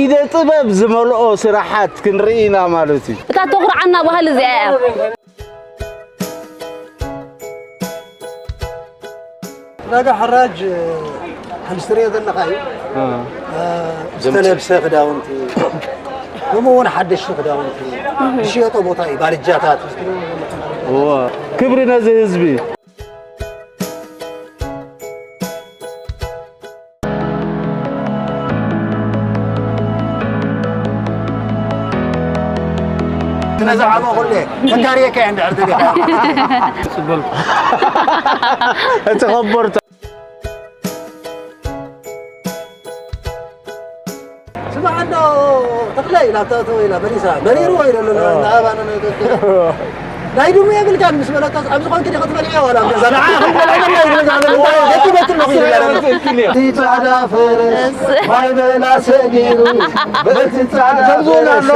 ኢደ ጥበብ ዝመልኦ ስራሓት ክንርኢ ኢና ማለት እዩ። እታ ተኹርዓና ባህሊ እዚኣ እያ። ዕዳጋ ሓራጅ፣ ከምዚ ትሪኦ ዘለኻ እዩ። ዝተለብሰ ክዳውንቲ፣ ከምኡ እውን ሓደሽቲ ክዳውንቲ ዝሽየጦ ቦታ እዩ። ባልጃታት፣ ክብሪ ነዚ ህዝቢ። ስለዚ ዓሞ ኩሌ ተጋርየካ እየ እንድሕር ተሪፈ። እቲ ኸቦርታ ስማዕ እንዶ ተኽለ ኢላ ተእተወ ኢላ መሊሳ መሪርዎ ኢለ ኣሎ። ኣባና ናይ ድሙ የብልካን ምስ በለካስ ኣብዚ ኾንክ ዲኻ ትበልዕዮ ዋላ ኣብ ገዛ ንዓ ክንበልዕ ደላ ይብል ገዛ በልታ ገጢመትሉ ይብል። እቲ ጻዕዳ ፈረስ ማይ በላ ሰጊሩ በቲ ጻዕዳ ፈረስ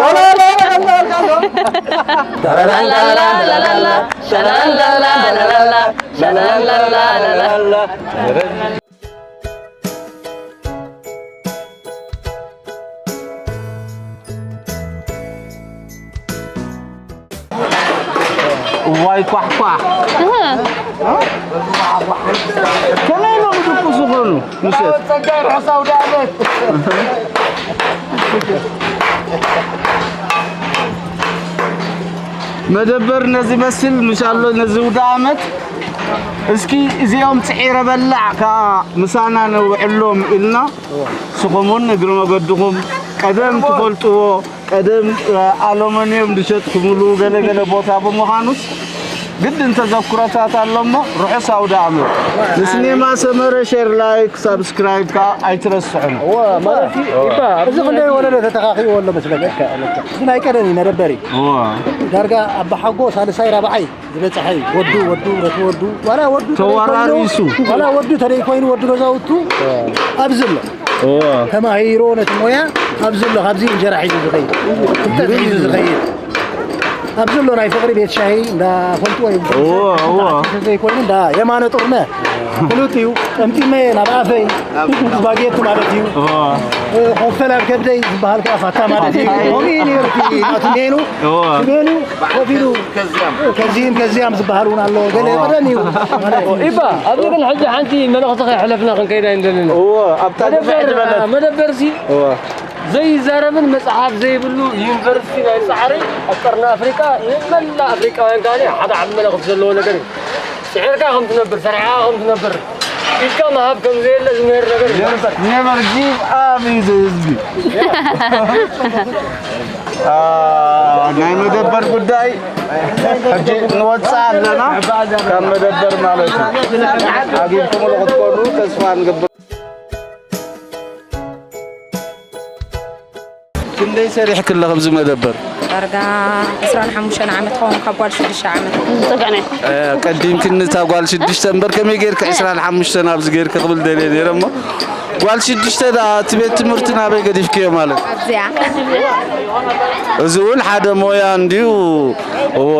እዋይ ኳሕኳሕ ከመይ ኢሎም ድቁስ ዝኾኑ ምሸት መደበር ነዚ መስል ምሻሎ ነዚ ውዳ ዓመት እስኪ እዚኦም ጽዒረ በላዕ ከዓ ምሳና ነውዕሎም ኢልና ስኹም እውን እግሪ መገድኹም ቀደም ትፈልጥዎ ቀደም ኣሎመንዮም ዝሸጥኩምሉ ገለገለ ቦታ ብምዃኑስ ግድን ተዘክሮታት ኣሎ እሞ ርሑስ ኣውደ ዓመት። ንስኔማ ሰመረ ሼር ላይክ ሳብስክራይብ ከዓ ኣይትረስዑን። እዚ ኩለ ወለዶ ተተኻኺዎ ኣሎ መስለካ። እዚ ናይ ቀደም እዩ መደበሪ። ዳርጋ ኣባሓጎ ሳልሳይ ራብዓይ ዝበፅሐ እዩ። ወዱ ወዱ ረቱ ወዱ ዋላ ወዱ ተወራሪሱ። ዋላ ወዱ ተደይ ኮይኑ ወዱ ገዛውቱ ኣብዚ ኣሎ። ተማሂሮ ነቲ ሞያ ኣብዚ ኣሎ። ካብዚ እንጀራ ሒዙ ዝኸይድ ፍልጠት ሒዙ ዝኸይድ ኣብዚ ኣሎ። ናይ ፍቕሪ ቤት ሻሂ እንዳ ፈልጥዎ እዩ። ዘይኮይኑ እንዳ የማነ ጥርነ ፍሉጥ እዩ። ጠምጢመ ናብ ኣፈይ ስፓጌቲ ማለት እዩ። ኮፈል ኣብ ከብደይ ዝበሃል ከዓ ፋታ ማለት እዩ። ከምኡ እዩ ነይሩ እቲ ናቱ ሜኑ። ሜኑ ኮፍ ኢሉ ከዚም ከዚያም ዝበሃል እውን ኣሎ። ገለ ቀደም እዩ ማለት እዩ። ኢባ ኣብዚ ግን ሕጂ ሓንቲ መልእኽቲ ከይሕለፍና ክንከይድ ኣይንደልን። እዎ ኣብታ ግፍዒ ዝበለት መደበርሲ ዘይዛረብን መጽሓፍ ዘይብሉ ዩኒቨርሲቲ ናይ ጻዕሪ ኣብ ቀርኒ ኣፍሪቃ ንመላእ ኣፍሪቃውያን ከኣ ሓደ ዓቢ መልእኽቲ ዘለዎ ነገር እዩ። ጽዒርካ ከም ትነብር፣ ሰሪሕካ ከም ትነብር፣ ኢድካ ምሃብ ከም ዘየለ ዝምህር ነገር እዩ። Never give up እዩ እዚ ህዝቢ። ናይ መደበር ጉዳይ ሕጂ ንወፅእ ኣለና ካብ መደበር ማለት እዩ። ዓጊብኩም ክትኮኑ ተስፋ ንገብር። ክንደይ ሰሪሕክለ ከምዚ መደበር? ዳርጋ ዕስራን ሓሙሽተን ዓመት ኸውን ካብ ጓል ሽዱሽተ ዓመት። ዝጠቅዕና ቀዲምክኒ እታ ጓል ሽዱሽተ እምበር ከመይ ጌርክ ዕስራን ሓሙሽተን ኣብዚ ጌርክ ክብል ደልየ ነይረ እሞ ጓል ሽዱሽተ ደኣ እቲ ቤት ትምህርቲ ናበይ ገዲፍክዮ ማለት ኣብዚኣ እዚ እውን ሓደ ሞያ እንድዩ እዎ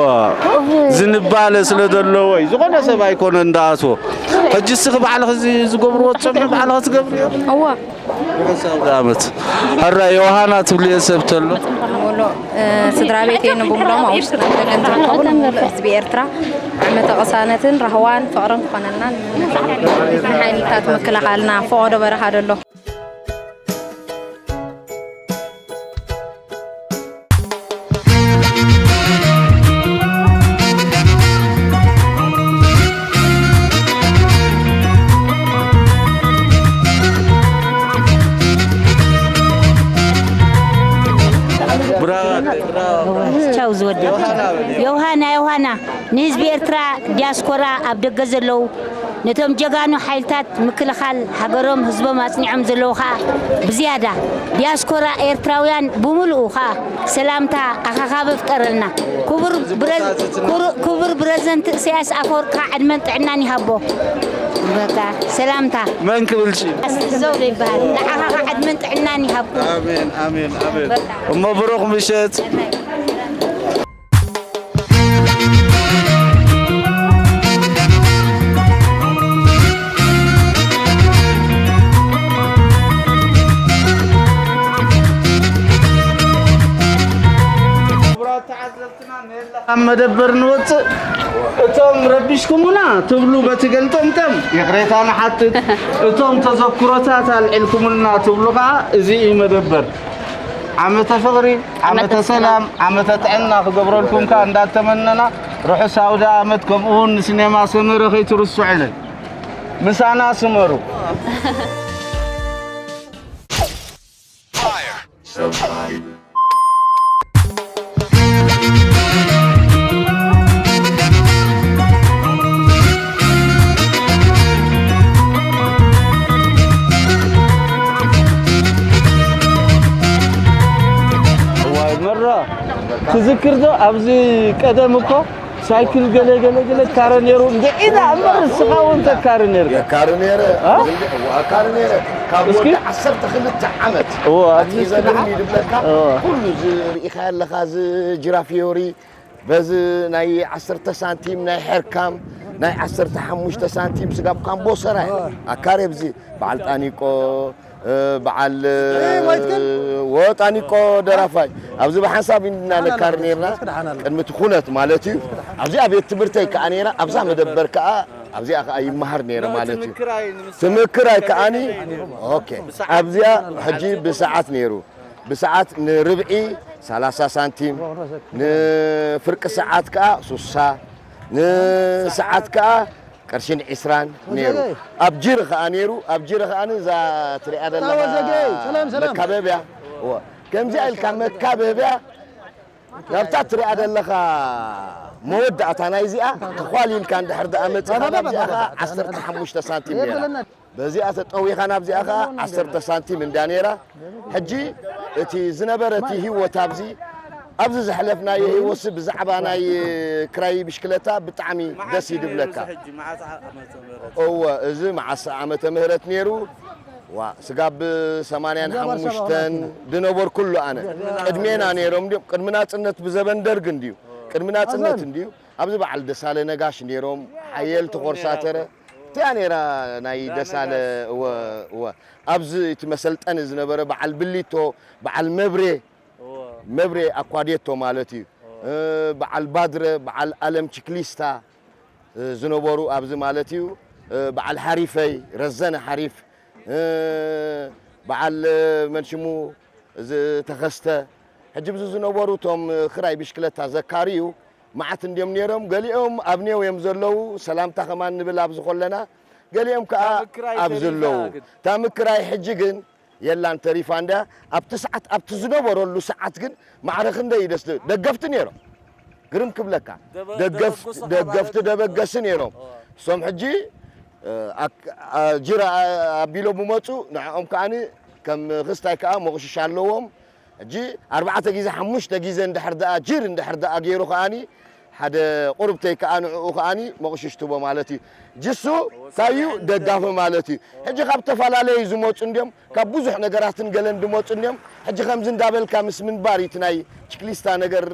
ዝንባለ ስለ ዘለዎ እዩ ዝኾነ ሰብ ኣይኮነ እንዳኣትዎ ሕጂ እስኺ ባዕልኺ እዚ ዝገብርዎ ትሰምዒ ባዕልኺ ትገብርዮ እዎ ርሑስ ኣውደ ዓመት። ሕራይ ዮሃና ትብልዮ ሰብ ተሎ? ስድራ ቤተይ ንብምሎም ኣብ ውሽጥን ኣብ ደገን ዝርከቡ ንምሉእ ህዝቢ ኤርትራ ዓመተ ቅሳነትን ራህዋን ፍቕርን ክኾነልና ንምነ። ንሓይልታት ምክልኻልና ፈቖዶ በረኻ ደሎ። ቻው ዝወደ ዮሃና ዮሃና ንህዝቢ ኤርትራ ዲያስፖራ ኣብ ደገ ዘለዉ ነቶም ጀጋኑ ሓይልታት ምክልኻል ሃገሮም ህዝቦም ኣጽኒዖም ዘለዉ ኸኣ ብዝያዳ ዲያስፖራ ኤርትራውያን ብምሉኡ ኸኣ ሰላምታ ኣኻኻብ ፍጠረልና። ክቡር ብረዝ- ክቡር- ክቡር ብረዝደንት ኢሳያስ ኣፈወርቂ ኸኣ ዕድመን ጥዕናን ይሃቦ። በቃ ሰላምታ መን ክብልሽ? ዘውደ ይበሃል። ንዓኻ ኸኣ ዕድመን ጥዕናን ይሃብኩም። ኣሜን ኣሜን ኣሜን። እሞ ብሩኽ ምሸት። ኣብ መደበር ንወፅእ። እቶም ረቢሽኩምና ትብሉ በቲ ገልጠምጠም ይቕሬታ ንሓትት። እቶም ተዘክሮታት ኣልዒልኩምልና ትብሉ ከዓ እዚ እዩ መደበር። ዓመተ ፍቕሪ፣ ዓመተ ዓመተ ሰላም፣ ዓመተ ጥዕና ክገብረልኩም ከዓ እንዳተመነና ርሑስ ኣውደ ዓመት ከምኡ እውን ንሲኔማ ሰመረ ከይትርስዑ ኢለን። ምሳና ስመሩ። እዋይ መራ፣ ትዝክር ዶ ኣብዚ ቀደም እኮ ሳይክል ገለ ገለ ገለ ትካረ ነይሩ። እንደ ኢዳ እምበር ንስኻ እውን ተካሪ ነይርካ። የካሪ ነይረ። አ? ኣካሪ ነይረ። ካብ እስኪ። ወዲ ዓሰርተ ክልተ ዓመት እዎ፣ ኣብዚ ኣትሒዘ እስኪ ግን ንዓ-፣ ይድብለካ። እዎ። ኩሉ እዚ ርኢኻ ኣለኻ፣ እዚ ጅራፊዮሪ፣ በዚ ናይ ዓሰርተ ሳንቲም ናይ ሐርካም፣ ናይ ዓሰርተ ሓሙሽተ ሳንቲም ስጋብ ካምቦሰራ እዎ። ኣካሪ ኣብዚ በዓል ጣኒቆ፣ እ፣ በዓል፣ እ፣ ወይትክን? ወጣኒቆ ደራፋይ። ኣብዚ ብሓንሳብ ኢና ሓና ነካር ኣለና፣ ነርና። መስክድ ሓና ኣለና። ቅድሚ እቲ ኩነት ማለት እዩ። ኣብዚኣ ቤት ትምህርተይ ከኣ ነይራ፣ ኣብዛ መደበር ከኣ፣ ኣብዚኣ ከኣ ይመሃር ነይረ ማለት እዩ። ትምክራይ ንምስራሕ ትምክራይ ከኣኒ፣ ከመይ ነይሩ? ኦኬ። ብሰዓት ኣብዚኣ ይኾን? ሕጂ ብሰዓት ነይሩ። ብሰዓት ንርብዒ ሰላሳ ሳንቲም፣ ንፍርቂ ሰዓት ከኣ ሱሳ፣ ንሰዓት ከኣ ቅርሽን ዒስራን ነይሩ። ወዘገይ። ኣብ ጅሪ ኸኣ ነይሩ። ኣብ ጅሪ ኸኣ እዛ ትሪኣ ዘለኻ ወዘገይ። ሰላም፣ ሰላም። መካበብያ። እወ። ከምዚኣ ኢልካ መካበብያ ናብታ ትሪኣ ዘለኻ መወዳእታ ናይዚኣ ተዃሊልካ እንድሕር ደኣ መጺኻ ናብዚኣ ኸኣ ዓሰርተ ሓሙሽተ ሳንቲም ነይራ። በዚኣ ተጠዊኻ ናብዚኣ ኸኣ ዓሰርተ ሳንቲም እንዳ ነይራ። ሕጂ እቲ ዝነበረ እቲ ህይወት ኣብዚ፣ ኣብዚ ዘሕለፍናዮ ህይወትሲ ብዛዕባ ናይ ክራይ ብሽክለታ ብጣዕሚ ደስ እዩ ዝብለካ። እዚ ሕጂ መዓስ ዓመተ ምህረት? እወ፣ እዚ መዓስ ዓመተ ምህረት ነይሩ? ዋ፣ ስጋብ ሰማንያን ሓሙሽተን ዝነበርኩሉ ኣነ። ቅድሜና ነይሮም እንድዮም፣ ቅድሚ ናጽነት ብዘበን ደርግ እንድዩ። ቅድሚ ናጽነት እንድዩ። ኣብዚ በዓል ደሳለ ነጋሽ ነይሮም፣ ሓየልቲ ኮርሳተረ። እቲኣ ነይራ ናይ በዓል ደሳለ፣ ነጋሽ። እወ፣ እወ። ኣብዚ እቲ መሰልጠኒ ዝነበረ በዓል ብሊቶ፣ በዓል መብሬ፣ እወ። መብሬ ኣኳዴቶ ማለት እዩ። እወ። እ፣ በዓል ባድረ፣ በዓል ኣለም ችክሊስታ፣ እ፣ ዝነበሩ ኣብዚ ማለት እዩ። እ፣ በዓል ሓሪፈይ፣ ረዘነ ሓሪፍ፣ እ፣ በዓል፣ እ፣ መን ሽሙ፣ እዚ ተኸስተ፣ ሕጂ ብዚ ዝነበሩ እቶም ክራይ ብሽክለታ ዘካርዩ መዓት እንድዮም ነይሮም። ገሊኦም ኣብ ኔው እዮም ዘለዉ፣ ሰላምታ ከማን ንብል ኣብዚ ኮለና። ገሊኦም ከኣ እታ ምክራይ ኣብዚ ተሪፋ ኣለዉ። ግን። እታ ምክራይ ሕጂ ግን የላን፣ ተሪፋ እንድያ። ኣብቲ ሰዓት፣ ኣብቲ ዝነበረሉ ሰዓት ግን ማዕረ ክንደይ ደስ ድ-፣ ደገፍቲ ነይሮም። ግርም ክብለካ። ደበ-፣ ደገፍ-፣ ደበግሶ ደገፍቲ ተባላት። ደበገሲ ነይሮም። እዋ። እሶም ሕጂ፣ እ፣ ኣክ-፣ ኣ-፣ ጅራ ኣቢሎም ምመጹ፣ ንዕኦም ከኣኒ ከም ክስታይ ከኣ መቑሽሽ ኣለዎም። ሕጂ ኣርባዕተ ግዜ፣ ሓሙሽተ ግዜ እንድሕር ደኣ፣ ጅር እንድሕር ደኣ ገይሩ ከኣኒ፣ ሓደ ቁርብተይ ከኣ ንዕኡ ከኣኒ መቑሽሽ ትቦ ማለት እዩ። ጅሱ እንታይ እዩ? ደጋፊ ማለት እዩ። ሕጂ ካብ ተፈላለዩ ዝመጹ እንድዮም፣ ካብ ብዙሕ ነገራትን ገለን ዝመጹ እንድዮም። ሕጂ ከምዚ እንዳበልካ ምስ ምንባር እቲ ናይ ችክሊስታ ነገር፣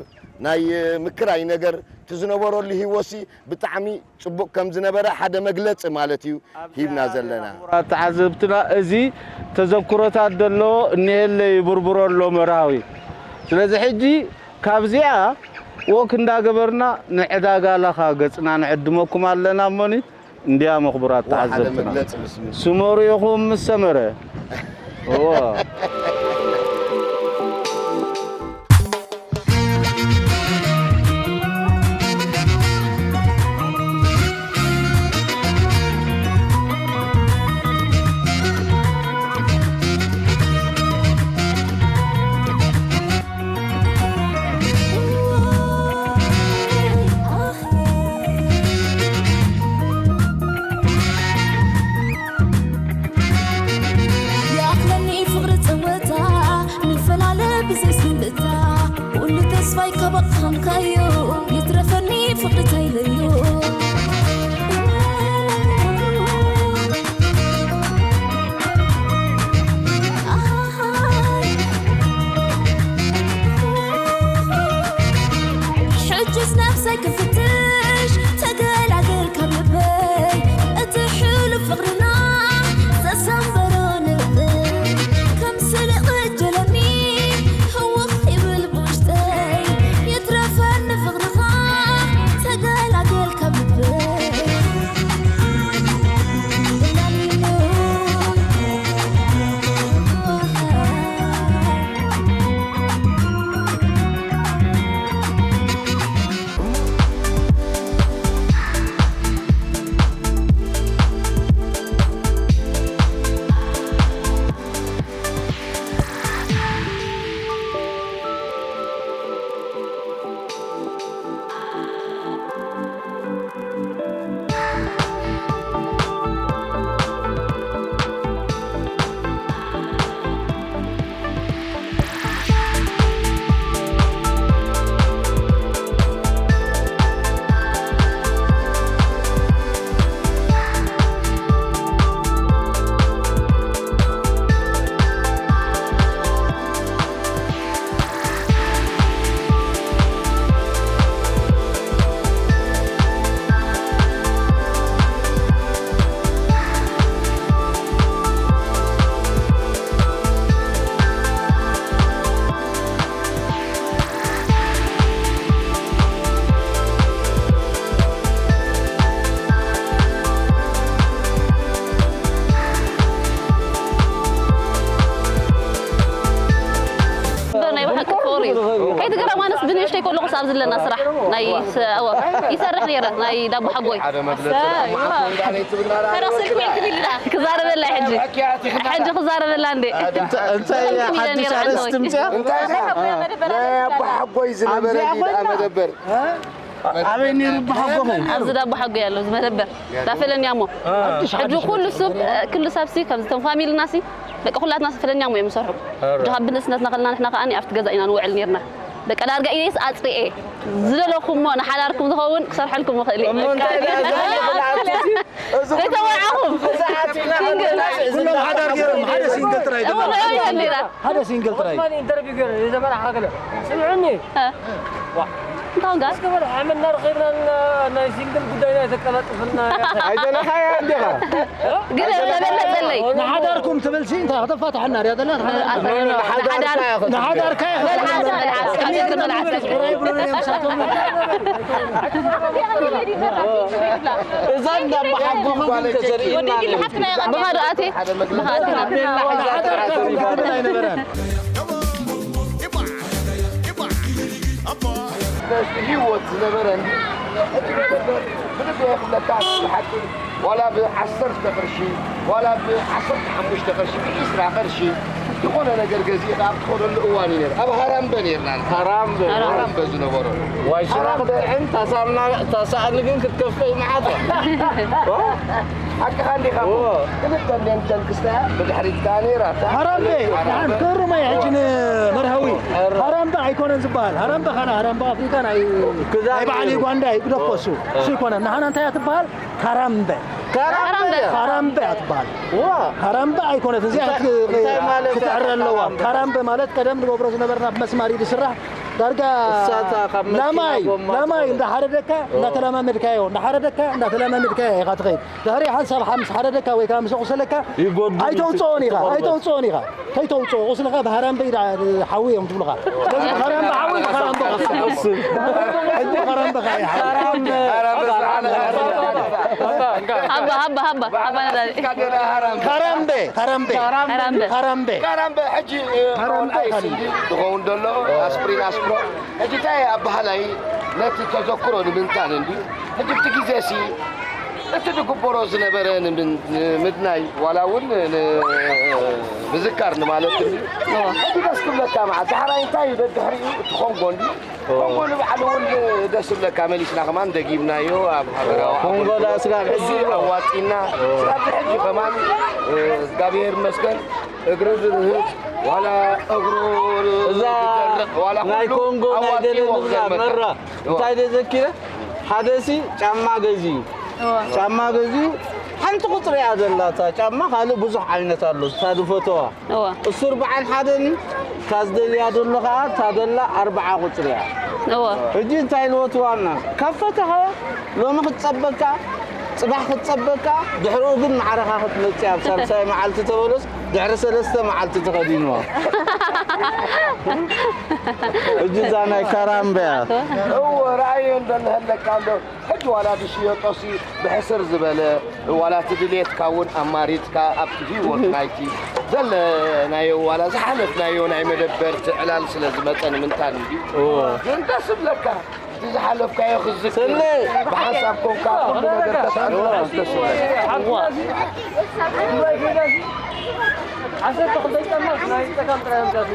ናይ ምክራይ ነገር፣ እቲ ዝነበረሉ ህይወትሲ ብጣዕሚ ጽቡቕ ከም ዝነበረ ሓደ መግለጺ ማለት እዩ ሂብና ዘለና። ክቡራት ተዓዘብትና፣ እዚ ተዘክሮታት ዘሎ እኒሀለይ ይብርብሮ ኣሎ መርሃዊ። ስለዚ ሕጂ ካብዚኣ ወክ እንዳገበርና ንዕዳጋ ላኻ ገጽና ንዕድመኩም ኣለና እሞኒ። እንድያ መኽቡራት ወሓደ ተዓዘብትና። መግለጺ ምስ ምን? ስመሩ ኢኹም ምስ ሰመረ። እዎ። ይኣኽለኒ ፍቕሪ ጸወታ፣ ንፈላለ ብዘይ ስንብታ። ኩሉ ተስፋይ ካባኻ ሃምካዮ፣ ይትረፈኒ ፍቕሪ ተይለዮ። ሕጅስ ነብሰይ ክፍትሽ፣ ተገላገል ካብ ልበይ። እቲ ሕሉፍ ፍቕርና ዘሰንበሮ ንልበይ። ከም ስለ ቀጀለኒ ህውኽ ይብል ብውሽጠይ። ይትረፈኒ ከይትግረም ኣነስ ብንእሽተይ ከለኹስ ኣብዚ ዘለና ስራሕ ናይ ስ- እወ፣ ይሰርሕ ነይረ ናይ ዳቦ ሓጎይ። ሓደ መግለጺ ኣሰይ፣ እዋ። ተራ ስልክ ወይ ትብል ኢላ። ክዛረበላ ሕጂ። ሕጂ ክዛረበላ እንዴ? እንታይ እያ ሓድሽ ኣርእስቲ ምጽያ? እንታይ ኢኻ? ናይ ኣቦ ሓጎይ ዝነበረ ኣብዚኣ ዲዳ ኮይና? መደበር። ኣበይ ነይሩ ብሓጎኹም? ኣብዚ ዳቦ ሓጎይ ኣሎ ዝመደበር። ዳፈለንያሞ። ሕጂ ኩሉ ሰብ ኩሉ ሰብሲ ከምዚ ቶም ፋሚልና ሲ በቃ ኩላትና ፈለንያሞ እዮም ዝሰርሑ። ሕጂ ካብ ብንእስነትና ከለና ንሕና ከኣ ኣብቲ ገዛ ኢና ንውዕል ነርና። በቃ ዳርጋ ኢደይስ ኣጽሪኤ ዝደለኹሞ ንሓዳርኩም ዝኸውን ክሰርሐልኩም ይኽእል እየ። እሞ እንታይ ደኣ ዘለ ብልዓቲ ሲ? ዘይተወዓኹም። እዚ ዓቲና ከለና እዚ ኩሎም ሓዳር ገይሮም ሓደ ሲንግል ጥራይ እሞ ድማ። ንዕኡ ኢና ነይራ። ሓደ ሲንግል ጥራይ። ዑስማን ኢንተርቪው ገይሩ፣ የዘመራ ሓገለ። ስምዑኒ። እ። ዋ። እንታይ ጋ? እስከ በል ሓመድ እናረኸብና ናይ ሲንግል ጉዳይና የተቀላጥፍልና። ኣይደለኻያ እንዲኻ? ግን ተበለጸለይ። ንሓዳርኩም ትብል ሲ እንታይ ከተፋትሐና ድያ ዘላ? ንሓዳር- ንሓዳርካ ኢኻ። መልዓስ፣ መልዓስ፣ ኣጀር መልዓስ። ሕራይ ብሎ ነይ ምሳቶም። እዛ እንዳባሓጎኹ ግን ተዘርእና ነይ። ብኻዶ ኣቴ፣ ብኻዶ ኣቴ። ንሓዳርካ ትብል ኣይነበረን። ህይወት ዝነበረ እንዲ ብልቢ የኽፍለካ ብሓቂ ዋላ ብዓሰርተ ቅርሺ ዋላ ብዓሰርተ ሓሙሽተ ቅርሺ ብዒስራ ቅርሺ ዝኾነ ነገር ገዚእኻ ኣብ ትኸደሉ እዋን እዩ ነይሩ። ኣብ ሃራምበ ነይርና። ሃራምበ። ሃራምበ ዝነበሮ። ዋይ፣ ሽራኽ ሃራምበ። ብዕን ታሳልና-፣ ታሳእኒ ግን ክትከፍእ መዓት። ሓቅኻ እንዲኻ እሞ። እዎ። ክልተ እንድየን እተን ክስትያ ብድሕሪት ከኣ ነይራ። ሃራምበ፣ ሃራምበ። ንዓን ክርመይ ሕጂ ንመርሃዊ። ሃራምበ ኣይኮነን ዝበሃል። ሃራምበ ካና ሃራምበ ኣፍሪካ ናይ፣ ክዛን ናይ በዓል እዩ። ዩጋንዳ እዩ ግደፎ እሱ። እሱ ኣይኮነን። ንዓና እንታይ እያ ትበሃል? ካራምበ። ካራምበ። ካራምበ እያ ትበሃል። ዋ። ሃራምበ ኣይኮነት። እዚኣ እንታይ፣ ክት-፣ እንታይ ማለት እያ ክትዕረ ኣለዋ። ካራምበ? ካራምበ ማለት ቀደም ንገብሮ ዝነበርና ብመስማር እዩ ዝስራሕ። ዳርጋ እሳታ ካብ መኪና ላማይ፣ ጎማ ላማይ ትኾነ። እንዳሓረደካ፣ ኦ። እንዳተለማመድካዮ፣ እንዳሓረደካ፣ እንዳተለማመድካዮ ኢኻ ትኸይድ። ድሕሪ ሓንሳብ ምስ ሓረደካ ወይ ከዓ ምስ ኣቑሰለካ ይጎድል። ኣይተውፅኦን ኢኻ፣ ኣይተውፅኦን ኢኻ። ከይተውፅኦ ቁስልኻ ብሃራምበ ኢዳ ሓዊ እዮም ትብሉኻ። ስለዚ ብሃራምበ ሓዊ፣ ብሃራምበ ቁስሊ። ሕጂ ብሃራምበ ከዓ ይሓዊ። ሃራምበ። ሃባ፣ ሃባ፣ ሃባ፣ ሃባ ነዳዲ። ካራምበ፣ ካራምበ። ካራምበ። ካራምበ። ካራምበ፣ ሕጂ፣ እ፣ ሃራምበ ኦን ኣይስ ካሊ። እንዲ ዝኸውን ዘሎ፣ ኣስፕሪን ኣስፕሮ። ሕጂ እንታይ ኣበሃላይ ነቲ ተዘክሮ ንምንታን እንዲ። ሕጂ ብቲ ግዜ ሲ እቲ ዝግበሮ ዝነበረ ንምን-፣ ንምድናይ ዋላ እውን ን-፣ ምዝካር ንማለት እንዲ። ሕጂ ደስ ክብለካ መዓት። ዳሕራይ እንታይ እዩ ደድሕሪኡ እቲ ኮንጎ እንዲ። ኮንጎ ንባዕሉ እውን ደስ ዝብለካ መሊስና ከማን ደጊምናዮ ኣብ ሃገራዊ ኮንጎ ኣገልግሎት ዳ ስጋብ ሕጂ ሕጂ ኣዋጺና። ስጋብ ሕጂ ከማን፣ እ፣ እግዚኣብሔር ይመስገን እግሪ ዝርህጽ ዋላ እግሩ እዛ ዝደርቕ ዋላ ናይ ኩሉ ኮንጎ ናይ ኣዋጺዎ ገለ ንብላ ክዘመካ። መራ። እዋ። እንታይ ደዘኪረ? ሓደሲ ጫማ ገዚኡ። እዋ። ጫማ ገዚኡ ሓንቲ ቁጽሪ እያ ዘላ እታ ጫማ፣ ካልእ ብዙሕ ዓይነት ኣሎ፣ እታ ዝፈተዋ። እዋ። እሱ ኣርብዓን ሓደን እዩ፣ እታ ዝደልያ ዘሎ ኸዓ እታ ዘላ ኣርብዓ ቁጽሪ እያ። እዋ። ሕጂ እንታይ ኢልዎ እቲ ዋና? ካብ ፈተኻ ሎሚ ክትጸበካ፣ ጽባሕ ክትጸበካ፣ ድሕሪኡ ግን ማዕረኻ ክትመጽእ ኣብ ሳልሳይ መዓልቲ ተበሎስ ድሕሪ ሰለስተ መዓልቲ ተኸዲንዋ። ሕጂ እዛ ናይ ካራምበ እያ። እወ፣ ርኣዮ እንዶ ንህለካ እንዶ፣ ሕጂ ዋላ ዝሽየጦሲ ብሕስር ዝበለ፣ ዋላ እቲ ድሌትካ እውን ኣማሪጽካ ኣብቲ ህይወት ናይቲ ዘለናዮ ዋላ ዝሓለፍናዮ ናይ መደበርቲ ዕላል ስለ ዝመጸ ንምንታን እዩ። እወ። ግን ደስ ዝብለካ፣ እቲ ዝሓለፍካዮ ክዝክር፣ ስለ ብሓንሳብ ኮንካ ኩሉ ነገር ተሳንዮ ደስ ይብል። ዓሰርተ ክልተ ጫማ ናይ ጸጋም ጥራይ ኣምጻእኩ።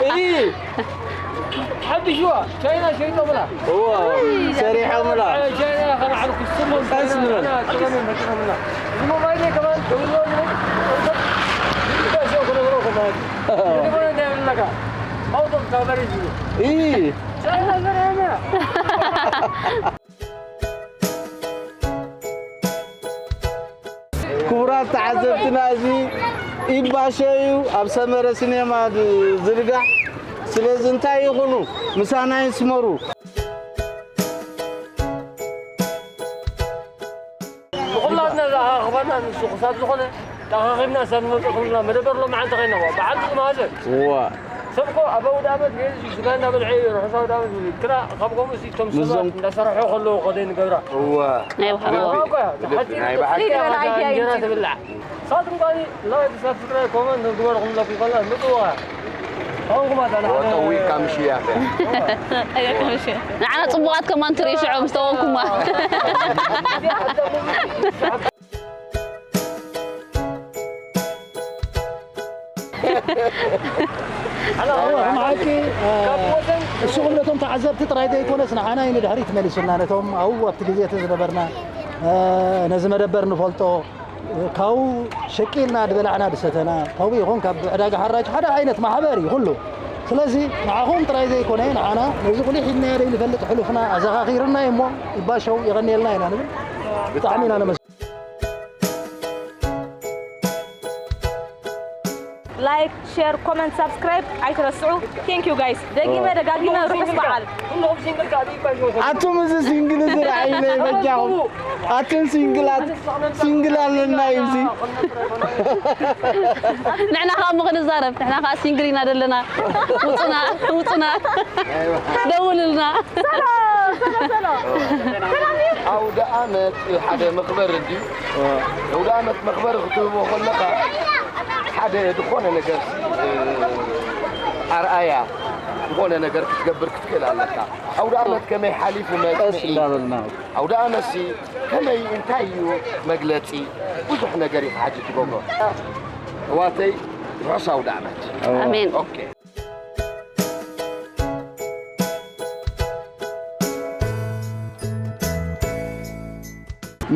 እይ፣ ሓድሽዋ ቻይና ሸይጦምላ። እዋ፣ ሰሪሖምላ። ቻይና ከነዓል ክስሙ ቀስ ንበል። ጸገም ፈጢሮምላ። እዚ ሞባይል ከማን ደውሎ ዝብል። ይባሾ ክነግሮ ከማን። ይግበረ እንዳይብለካ። ኣውቶ ካበሪ ዝብል። እይ። ክቡራት ተዓዘብትና፣ እዚ ኢድ ባሾ እዩ፣ ኣብ ሰመረ ሲኔማ ዝርጋሕ። ስለዚ እንታይ ይኹኑ፣ ምሳና ይስመሩ። ንኹላትና ዘኣኻኽበና ንሱ ክሳብ ዝኾነ ተኣኻኺብና ሰብ ንመጽእ ክብልና መደበር ሎማዓንቲ ኸይና እዋ በዓል ዝመሃዘ። እዋ። ሰብ እኮ ኣብ ኣውደ ኣመት ገይሩ ስጋ እናበልዐ እዩ ርሑስ ኣውደ ኣመት ዝብል። ግና ካብ ከምኡ ሲ እቶም ምስዞም ሰባት እንዳሰርሑ ከለዉ እኮ ዘይንገብራ። እዋ። ናይ ብሓቂ። እዋ እኮ እያ። ብልቢ፣ ሓቂ ናይ ብሓቂ። ፍቅር ኣይትኣይን። እንጀራ ትብላዕ። ንሳትኩም ከኣ ላይክ፣ ሳብስክራይብ፣ ኮመንት ንግበርኩም ለኩም ከላ ምጥዋ። ወጠዊ ካምሽያፈ። ንዓና ጽቡቓት ከማን ትርኢ ሽዑ ምስ ተወኩማ። እሱ ክብለቶም ተዓዘብቲ ጥራይ ዘይኮነስ ንዓና እዩ ንድሕሪት መሊሱና። ነቶም ኣብኡ ኣብቲ ግዜ እቲ ዝነበርና ነዚ መደበር ንፈልጦ ካብኡ ሸቂልና ዝበላዕና ዝሰተና ካብኡ ይኹን ካብ ዕዳጋ ሓራጅ ሓደ ዓይነት ማሕበር እዩ ኩሉ። ስለዚ ንዓኹም ጥራይ ዘይኮነ ንዓና ነዚ ቁሊሕ ኢልናዮ ዘይንፈልጥ ሕሉፍና ኣዘኻኺርና እዩ እሞ ይባሸው የቐንየልና ኢና ንብል። ብጣዕሚ ኢና ነመስ ላይክ፣ ሸር፣ ኮመንት፣ ሳብስክራይብ ኣይትረስዑ። Thank you guys። ደጊመ ደጋጊመ ርሑስ በዓል። ኣቱም እዚ ሲንግል እዚ ረኣይለ በጃኹም ኣቱም ሲንግላት ሲንግል ኣለና እዩ እዚ ንሕና ከዓ ምኽንዛረብ ንሕና ከዓ ሲንግል ኢና ዘለና ውፁና ውፁና ደውልልና ኣውደ ኣመት ሓደ መኽበር እንድዩ ኣውደ ኣመት መኽበር ክትህቦ ከለኻ ሓደ ዝኾነ ነገር ኣርኣያ ዝኾነ ነገር ክትገብር ክትክእል ኣለካ ኣውደ ኣመት ከመይ ሓሊፉ መፅንዒ ኣውደ ኣመት ሲ ከመይ እንታይ እዩ መግለፂ ብዙሕ ነገር እዩ ሓጂ ትገብሮ ኣሕዋተይ ርሑስ ኣውደ ኣመት ኣሜን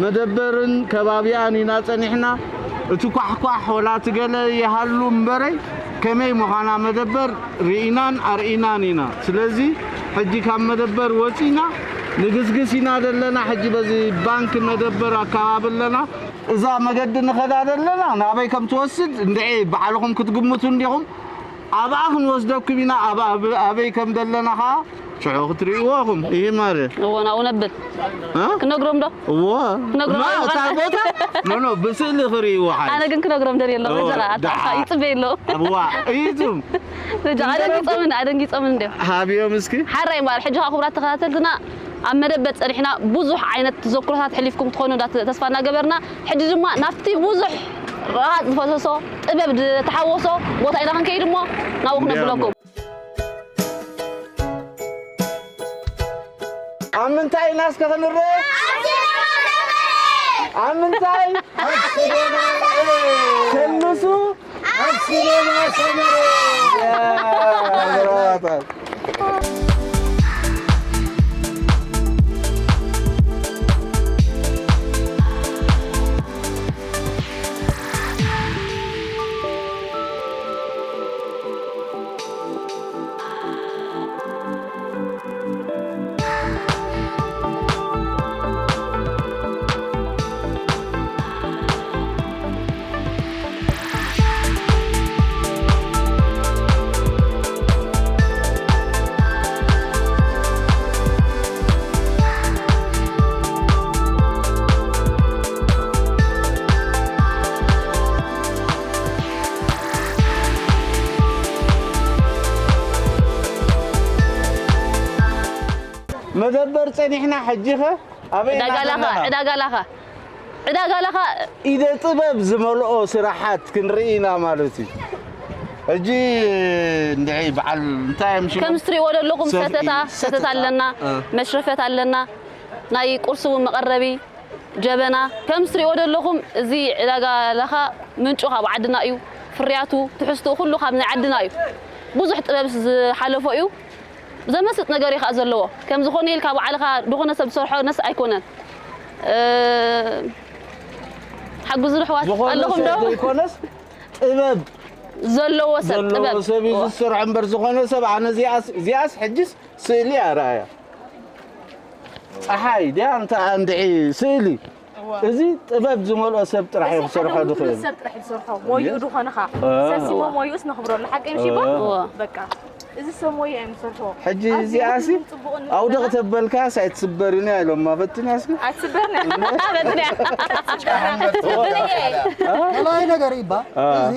መደበርን ከባቢኣን ኢና ጸኒሕና። እቲ ኳሕኳሕ ወላ እቲ ገለ ይሃሉ እምበረይ ከመይ ምዃና መደበር ርኢናን ኣርኢናን ኢና። ስለዚ ሕጂ ካብ መደበር ወጺና ንግስግስ ኢና ዘለና። ሕጂ በዚ ባንክ መደበር ኣካባቢ ኣለና። እዛ መገዲ ንኸዳ ዘለና ናበይ ከም ትወስድ እንድዒ ባዕልኹም ክትግምቱ እንዲኹም። ኣብኣ ክንወስደኩም ኢና። ኣብ ኣበይ ከም ዘለና ኸዓ ሽዑ ክትርእይዎ ኢኹም። ይሄ ማረ እዎ ናብኡ ነብል እ? ክነግሮም ዶ እዎ ክነግሮም ማ ኣይምዃን። እታ ቦታ ኖ ኖ ብስእሊ ክርእይዎ ሓይ ኣነ ግን ክነግሮም ደልየ ኣለኹ እዎ፣ በጀራ ኣታ ደሓ። ይፅበየ ኣለኹ እዋ እይቱም በጃ ኣደንጊፆምን ኣደንጊፆምን እንዲዮም ሃብዮም እስኪ ሓራይ እምበኣር ሕጂ ከዓ ክቡራት ተኸታተልትና ኣብ መደብ ጸኒሕና ብዙሕ ዓይነት ተዘክሮታት ሕሊፍኩም ትኾኑ እንዳ ተስፋ እናገበርና ሕጂ ድማ ናብቲ ብዙሕ ረሃፅ ዝፈሰሶ ጥበብ ዝተሓወሶ ቦታ ኢና ክንከይድ እሞ ናብኡ ክነብለኩም ኣብ ምንታይ ኢና እስከ ክንርአ ኣብ ምንታይ ከልሱ ኣብ ሲኔማ ሰመረ መደበር ጸኒሕና ሕጂኸ ኣበይ ዕዳጋ ላኻ ዕዳጋ ላኻ ዕዳጋ ላኻ ኢደ ጥበብ ዝመልኦ ስራሓት ክንርኢ ኢና ማለት እዩ። ሕጂ እንድዒ በዓል እንታይ እዮም ሽሞም? ከም እትሪእዎ ዘለኹም ሰፍኢ፣ ሰተታ ሰተታ ሰተታ። ኣለና፣ እ። መሽረፈት ኣለና፣ ናይ ቁርሲ እውን መቐረቢ ጀበና። ከም እትሪእዎ ዘለኹም እዚ ዕዳጋ ላኻ ምንጩ ካብ ዓድና እዩ። ፍርያቱ፣ ትሕዝትኡ ኩሉ ካብ ናይ ዓድና እዩ። ብዙሕ ጥበብ ዝሓለፎ እዩ። ዘመስጥ ነገር እዩ ከዓ ዘለዎ። ከም ዝኾነ ኢልካ ባዕልኻ ዝኾነ ሰብ ዝሰርሖ ነስ ኣይኮነን። እ፣ ሓግዙ ኣሕዋት ዝኾነ ኣለኹም ዶ? ሰብ ዘይኮነስ ጥበብ ዘለዎ ሰብ ዘለዎ ጥበብ። ሰብ እዩ ዝሰርሖ እምበር ዝኾነ ሰብ ኣነ እዚኣስ እዚኣስ ሕጅስ ስእሊ ኣርኣያ ፀሓይ ድያ እንተ ኣንድዒ ስእሊ እዚ ጥበብ ዝመልኦ ሰብ ጥራሕ እዩ ክሰርሖ ዝኽእል። ሰብ ጥራሕ ዝሰርሖ ሞይኡ ዝኾነኻ እ። ሰሲሞ ሞይኡስ ነኽብረሉ ሓቀይ ምሽ ይቦ እወ። በቃ እዚ ሰብ ሞይኡ እዮም ዝሰርሖ ሕጂ ኣብዚ እዚኣሲ ምንም ጽቡቕን ኣውደቕ ተበልካስ ኣይትስበርን እያ ኢሎማ ፈትንያ እስኪ ኣይትስበርን እያ ፈትንያ ካልኣይ ነገር ይባ እዚ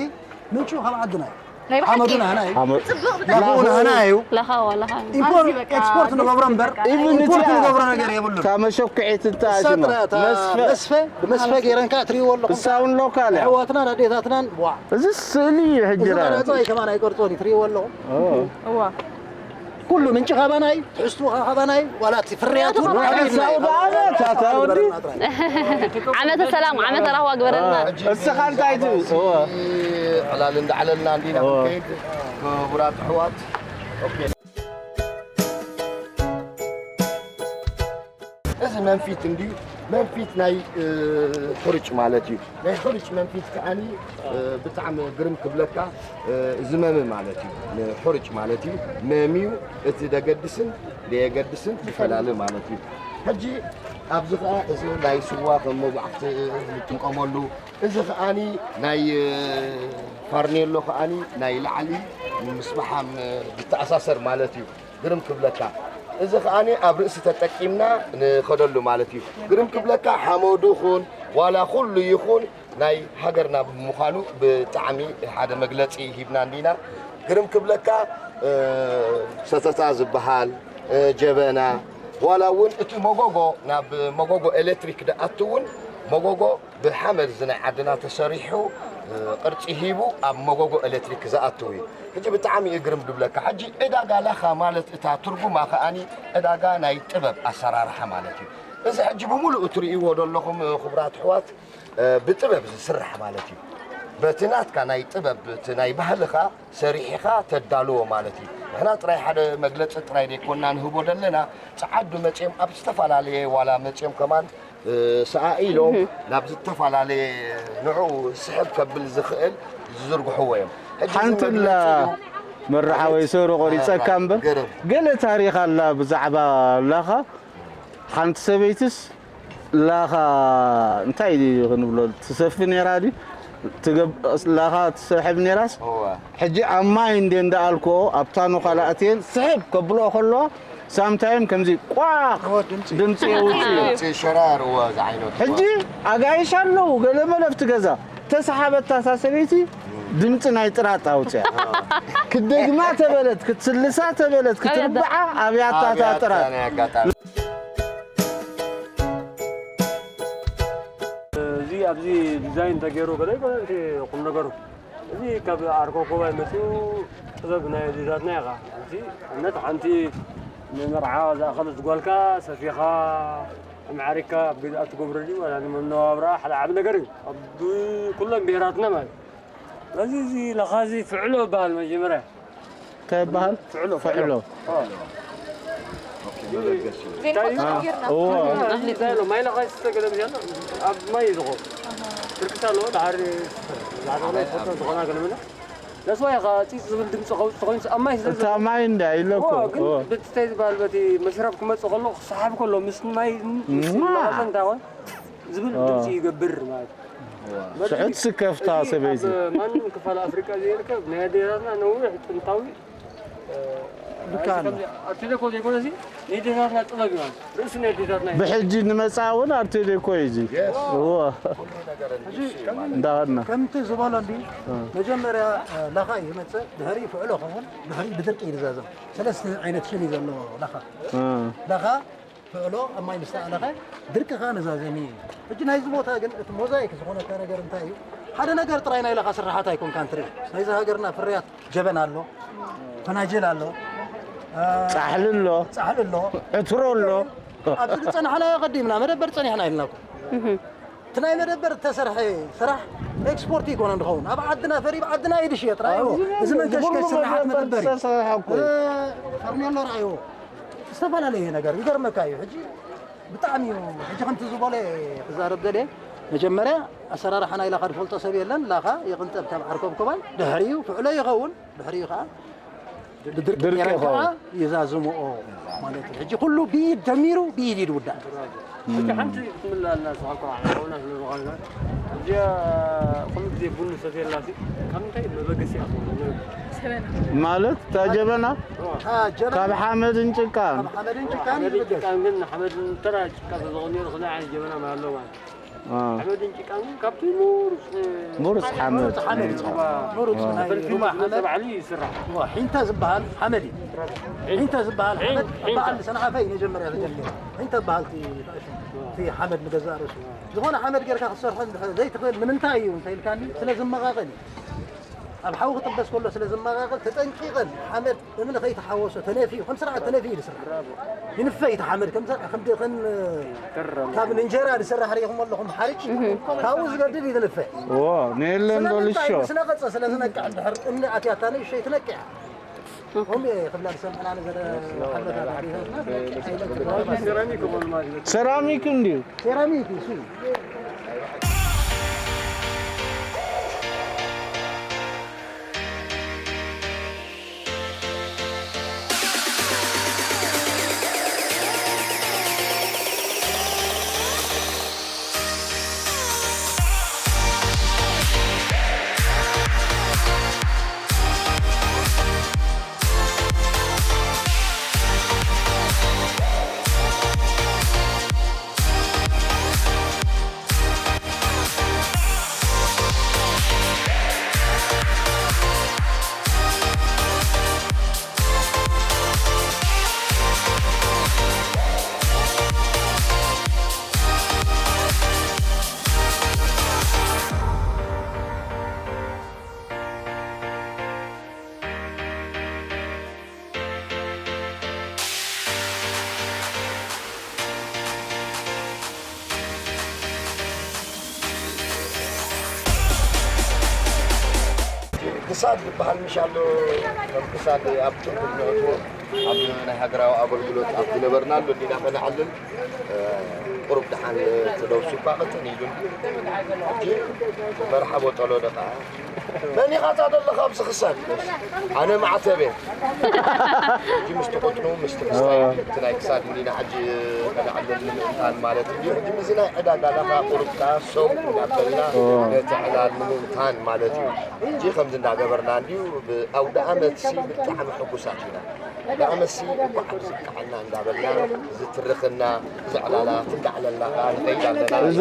ምንጩ ካብ ዓድና እዩ ናይ ብሓቂ ሓመዱ ናህና እዩ። ሓመድ። ጽቡቕ ብጣዕሚ። ላኹ ናህና እዩ። ለኻ ዋላ ኸ። ኢምፖርት ኣብዚ በቃ ኤክስፖርት ንገብሮ እምበር ኢቭን ኢምፖርት እቲኣ ንገብሮ ነገር የብሉን። ካብ መሸኩዒት እታ እሳ ሽማ ጥራይ እታ መስፈ። መስፈ ብመስፈ ገይረን ከኣ ትርእይዎ ኣለኹም። እሳ እውን ሎካል እያ። ኣሕዋትናን ኣዴታትናን ዋ። እዚ ስእሊ እዩ ሕጂ እዚ ራ- ቀረጻ እዩ ከማን ኣይቀርጾን እዩ ትርእይዎ ኣለኹም። ኦ። እዋ። ኩሉ ምንጭ ካባና እዩ፣ ትሕዝትኡ ካባና እዩ፣ ዋላ እቲ ፍርያቱ ምኽንያቱ ካባና እዩ። ሳውዲ ዓመት ኣታ ወዲ። ዓመተ ሰላም፣ ዓመተ ራህዋ ግበረልና። እስኻ እንታይ ትብል? እወ። ዕላል እንዳዕለልና እንዲና እወ። ክንከይድ፣ ክቡራት ኣሕዋት። ኦኬ። እዚ መንፊት እንድዩ፣ መንፊት ናይ፣ እ፣ ሕሩጭ ማለት እዩ። ናይ ሕሩጭ መንፊት ከዓኒ፣ እ፣ ብጣዕሚ ግርም ክብለካ፣ እ፣ እዚ መሚ ማለት እዩ። ንሕሩጭ ማለት እዩ። መሚዩ እቲ ደገድስን ደየገድስን ዝፈላለ ማለት እዩ። ሕጂ ኣብዚ ኸዓ እዚ ናይ ስዋ ከም መብዓኽቲ ንጥቀመሉ። እዚ ኸዓኒ ናይ፣ እ፣ ፋርኔሎ ኸዓኒ ናይ ላዕሊ ምስ ፈሓም፣ እ፣ ዝተኣሳሰር ማለት እዩ። ግርም ክብለካ። እዚ ኸኣኒ ኣብ ርእሲ ተጠቂምና ንኸደሉ ማለት እዩ። ግርም ክብለካ ሓመዱ ኹን ዋላ ኩሉ ይኹን ናይ ሃገርና ብምዃኑ ብጣዕሚ ሓደ መግለጺ ሂብና እንዲና። ግርም ክብለካ፣ እ፣ ሰተታ ዝበሃል፣ እ፣ ጀበና፣ ዋላ እውን እቲ መጎጎ ናብ መጎጎ ኤሌክትሪክ ደኣቱ እውን መጎጎ ብሓመድ እዚ ናይ ዓድና ተሰሪሑ፣ እ፣ ቅርጺ ሂቡ ኣብ መጎጎ ኤሌክትሪክ ዝኣትው እዩ። ሕጂ ብጣዕሚ እዩ ግርም ድብለካ። ሕጂ ዕዳጋ ላኻ ማለት እታ ትርጉማ ከኣኒ ዕዳጋ ናይ ጥበብ ኣሰራርሓ ማለት እዩ። እዚ ሕጂ ብምሉእ እትርእይዎ ዘለኹም፣ እ፣ ክቡራት ኣሕዋት፣ እ፣ ብጥበብ ዝስራሕ ማለት እዩ። በቲ ናትካ ናይ ጥበብ፣ እቲ ናይ ባህልኻ ሰሪሕኻ ተዳልዎ ማለት እዩ። ንሕና ጥራይ ሓደ መግለጺ ጥራይ ዘይኮንና ንህቦ ዘለና፣ ጸዓዱ መጺኦም ኣብ ዝተፈላለየ ዋላ መጺኦም ከማን እ፣ ሰኣኢሎም እህ። ናብ ዝተፈላለየ ንዕኡ ስሕብ ከብል ዝኽእል ዝዝርግሕዎ እዮም። ሕጂ እዚ ሓንቲ ኣላ መግለጺ እዩ። መራሓወይ ኣቤት። ሰሩ ቆሪጸካ ኣላ እምበር፣ ገረብ። ገለ ታሪኽ ኣላ ብዛዕባ ላኻ። ሓንቲ ሰበይትስ ላኻ እንታይ ድዩ ክንብሎ፣ ትሰፊ ነይራ ድዩ? ትገብ-፣ ላኻ ትሰሕብ ነይራስ? እወ። ሕጂ ኣብ ማይ እንደ እንዳኣልኮ ኣብ ታኖ ካልኣትየን ስሕብ ከብልኦ ከለዋ ሳምታይም ከምዚ ቋቕ ኦ፣ ድምፂ። ድምፂ የውፅእ እዩ። እቲ ሸራር፣ እወ፣ ዝዓይነቱ፣ ሕጂ እወ። ኣጋይሽ ኣለዉ፣ ገለ መለ ኣብቲ ገዛ። ተሰሓበታ እታ ሰበይቲ፣ ድምፂ ናይ ጥራጥ ኣውፅያ። ክትደግማ ተበለት፣ ክትስልሳ ተበለት፣ ኣብያታ። ክትርብዓ ኣብያታ እታ ኣብያታ ጥራጥ። ናይ ኣጋጣሚ። እዚ ኣብዚ ዲዛይን ተገይሩ ገለ ይኮነ እቲ ቁም ነገሩ። እዚ ካብ ዓርኮኮባይ መፂኡ ጥበብ ናይ ኣዴታትና ኢኻ። እዚ እምነት ሓንቲ ንመርዓ ዝኣኸለት ጓልካ ሰፊኻ ኣማዕሪካ ኣብ ገዛኣ ትገብሮ ድዩ ዋላ ንመነባብሮኣ ሓደ ዓቢ ነገር እዩ። ኣብ ኩለን ብሄራትና ማለት። ስለዚ እዚ ለኻ እዚ ፍዕሎ ይበሃል መጀመርያ። እንታይ ይበሃል? ፍዕሎ፣ ፍዕሎ። ፍዕሎ። ኦ። ዜና እንታይ እዩ? ጌርና። እዎ። እንታይ ኣሎ? ማይ ለኻ ይስተ ገለ ብያለሁ። ኣብ ማይ እዩ ዝኸውን። ብርክት ኣለዎ። ድሓር ዛዕባ ናይ ፎቶ ዝኾና ገለ መለ። ለስዋ ኢኻ ፂፅ ዝብል ድምፂ ከውፅእ ተኾይኑ ኣብ ማይ ስለ እታ ዝኸውን። ማይ እንዳ ኢለ እኮ። እዎ፣ ግን እዎ። በቲ እንታይ ዝበሃል በቲ መሽረብ ክመፅእ ከሎ ክሰሓብ ከሎ ምስ ማይ ምስ እማ። መቐፀ እንታይ ኾን ዝብል እዎ። ድምፂ ይገብር ማለት እዩ። ስሑት ስከፍታ ሰበይቲ። ኣብ ማንም ክፋል ኣፍሪቃ ዘይርከብ ናይ ኣዴታትና ነዊሕ ጥንታዊ፣ እ፣ ልካ ኣሎ። ከምዚ ኣርቴ ዴኮ ዘይኮነ እዚ ናይ ኣዴታትና ጥበብ እዩ ማለት። ርእሲ ናይ ኣዴታትና እዩ። ብሕጂ ንመጻ እውን ኣርቴ ዴኮ እዩ እዚ። የስ። እዎ። ኩሉ ነገር እንዲህ ሕጂ ማለት። እንዳኸድና። ከምቲ ዝበሎ እንዲ እ። መጀመርያ፣ እ፣ ላኻ ይመጽእ፣ ድሕሪ ፍዕሎ ኸውን፣ ድሕሪ ብድርቂ ይዛዘም። ሰለስተ ዓይነት ሽም እዩ ዘለዎ ላኻ። እ። ላኻ ፍዕሎ ኣብ ማይ ምስ ተኣለኸ ድርቂ ኸኣ ነዛዘሚ እዩ። ሕጂ ናይዚ ቦታ ግን እቲ ሞዛይክ ዝኾነካ ነገር እንታይ እዩ? ሓደ ነገር ጥራይ ናይ ላኻ ስራሓት ኣይኮንካን ትርኢ። ናይዚ ሃገርና ፍርያት ጀበና ኣሎ፣ ፈናጅል ኣሎ፣ እ፣ ጻሕሊ ኣሎ፣ ጻሕሊ ኣሎ። ዕትሮ ኣሎ። ኣብዚ ዝጸናሕናዮ ቀዲምና መደበር ጸኒሕና ኢልናኩም። እህ። እቲ ናይ መደበር እተሰርሐ ስራሕ ኤክስፖርት ይኮነ እንድኸውን። ኣብ ዓድና ፈሪዩ፣ ኣብ ዓድና እዩ ዝሽየጥ። ረኣይዎ። ኣብዚ እዚ መንከሽከሽ ኩሉ ስራሓት መደበር መደበር እዩ። ዝተሰርሐ እኮ እዩ። እ፣ ፈርኔሎ ረኣይዎ። ዝተፈላለየ ነገር ይገርመካ እዩ። ሕጂ ብጣዕሚ እዩ። ሕጂ ከምቲ ዝበለ ክዛረብ ደልየ፣ መጀመርያ ኣሰራርሓ ናይ ላኻ ዝፈልጦ ሰብ የለን። ላኻ ይቕንጠብ ካብ ዓርኮብኮባይ፣ ድሕሪኡ ፍዕሎ ይኸውን፣ ድሕሪኡ ከዓ ብድርቂ ድርቂ ገይረን ከዓ ይኸውን። ይዛዝምኦ ማለት እዩ። ሕጂ ኩሉ ብኢድ ጀሚሩ ብኢድ እዩ ዝውዳእ። እስኪ ሓንቲ ክትምልኣልና ንስኻ እኮ ሓውና ስለ ዝኾንካ። እዚኣ ኩሉ ግዜ ቡን ንሰትየላ ሲ ካብ ምንታይ መበገሲኣ ትኸውን? ማለት እታ ጀበና እዋ። እታ ጀበና ካብ ሓመድን ጭቃን። ካብ ሓመድን ጭቃን ሓመድን ይብገስ። ጭቃን ግን ሓመድን ተራ ጭቃ ተዝኾን ነይሩ ክንደይ ዓይነት ጀበና ምሃለዎ ማለት እዩ። ሓመድን ጭቃን ግን ካብቲ ምሩፅ፣ ምሩፅ ሓመድ። ምሩፅ ሓመድ እዩ። ምሩፅ ናይ ሩባ ሓመድ። ተባዕሉ ይስራሕ። እዋ፣ ሒንታ ዝበሃል ሓመድ እዩ። ሒንታ ዝበሃል ሓመድ በዓል ሰንዓፈ እዩ መጀመርያ ተጀሚሩ። ሒንታ ዝበሃል እቲ፣ እቲ ሓመድ ንገዛእ ርእሱ። ዝኾነ ሓመድ ጌርካ ክትሰርሖ እንድሕር ዘይትኽእል ንምንታይ እዩ እንተ ኢልካኒ፣ ስለ ዝመቓቐል እዩ። ኣብ ሓዊ ክጥበስ ከሎ ስለ ዝመቓቐል ተጠንቂቐን ሓመድ እምኒ ከይተሓወሶ ተነፊኡ፣ ከም ስርዓት ተነፊኡ እዩ ዝስራሕ። ይንፈ እዩ እቲ ሓመድ ከም ስርዓት፣ ከም ድ-፣ ከም ካብ እንጀራ ዝስራሕ ርኢኹም ኣለኹም ሓርጭ፣ ካብኡ ዝገድድ እዩ ዝንፈ። እዎ፣ ንየለን ዶ ስለምንታይ? ልሾ? ምስ ነቐጸ ስለ ዝነቅዕ እንድሕር እምኒ ኣትያታ ንእሽተይ ትነቅዕ። ከምኡ እየ ክብላ ዝሰምዕና ንዘለ ሓበታት ኣዴታትና ትነቅዕ ዓይነት። ሴራሚክ እንድዩ። ሴራሚክ እዩ፣ እሱ እዩ። ክሳድ ዝበሃል ምሽ ኣሎ፣ ከም ክሳድ ኣብ ትርጉም ነእትዎ፣ ኣብ ናይ ሃገራዊ ኣገልግሎት ኣብ ዝነበርናሉ እንዲና ከነዕልል፣ እ፣ ቁሩብ ደሓን እቲ ነብሱ እኳ ቅጥን ኢሉ። ሕጂ መርሓቦ ጠሎ ደኣ መን ኢኻ እታ ዘለኻ ኣብዚ ክሳድ? ኣነ ማዕተብ እየ። ሕጂ ምስቲ ቁጥኑ፣ ምስቲ ክስታይ፣ እቲ ናይ ክሳድ እንዲና ሕጂ ከነዕልል ንምእንታን ማለት እዩ። ሕጂ ምስዚ ናይ ዕዳጋ ላኻ ቁሩብ ከኣ ሰው እናበልና ነቲ ዕላል ንምእንታን ማለት እዩ። ሕጂ ከምዚ እንዳገበርና እንድዩ፣ ብኣውደ ኣመትሲ ብጣዕሚ ሕጉሳት ኢና። ብኣመትሲ እንኳዕ ኣብዝብቅዓና እንዳበልና ዝትርኽና፣ ዝዕላላት እንዳዕለልና ከኣ ንኸይድ ኣለና። እዛ፣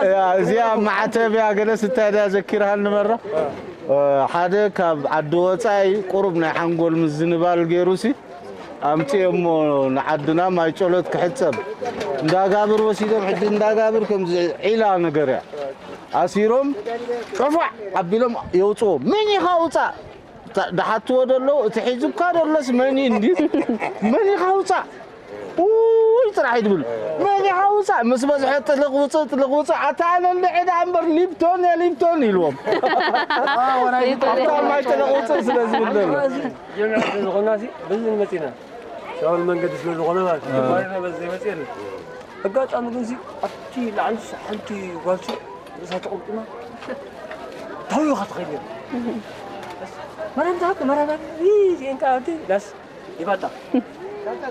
እያ፣ እዚኣ ማዕተብ እያ፣ ገለስ እንታይ ድያ ዘኪርሃኒ መራ? እ፣ ሓደ ካብ ዓዲ ወጻኢ ቁሩብ ናይ ሓንጎል ምዝንባል ገይሩሲ ኣምጺኦሞ ንዓድና ማይ ጸሎት ክሕጸብ እንዳጋብር ወሲዶም፣ ሕጂ እንዳጋብር ከምዚ ዒላ ነገር እያ። ኣሲሮም ጨፋዕ ኣቢሎም የውጽዎ። መን ኢኻ ውጻእ? ታ-፣ ድሓትዎ ደለዉ፣ እቲ ሒዙካ ደሎስ መን እዩ እንዲ? መን ኢኻ ውጻእ? ውይ ጥራሕ እዩ ድብል። መን ኢኻ ውጻእ? ምስ በዝሐ ጥልቕ ውጽእ፣ ጥልቕ ውጽእ። ኣታ ኣነ እንድዒ ደኣ እምበር ሊፕቶን እየ ሊፕቶን ኢልዎም። ኣታ ማይ ጥልቕ ውጽእ ስለ ዝብል ዘሎ። ጀምዕ ስለ ዝኾንና ሲ፣ በዚ ንመጺና። ሻውል መንገዲ ስለ ዝኾነ ማለት እዩ። አ። ባይና በዚ ዘይመጽእ የለን። ኣጋጣሚ ግን ሲ፣ ኣብቲ ላዕሊ ሲ፣ ሓንቲ ጓል ሲ፣ ርእሳ ተቐምጥና፣ ታዊ ኢኻ ትኸይድ ነይሩ። መራም ዝሃብኪ፣ መራም ዝሃብኪ፣ ይይ፣ ዜንካ ኣብቲ ዳስ ይባጣ።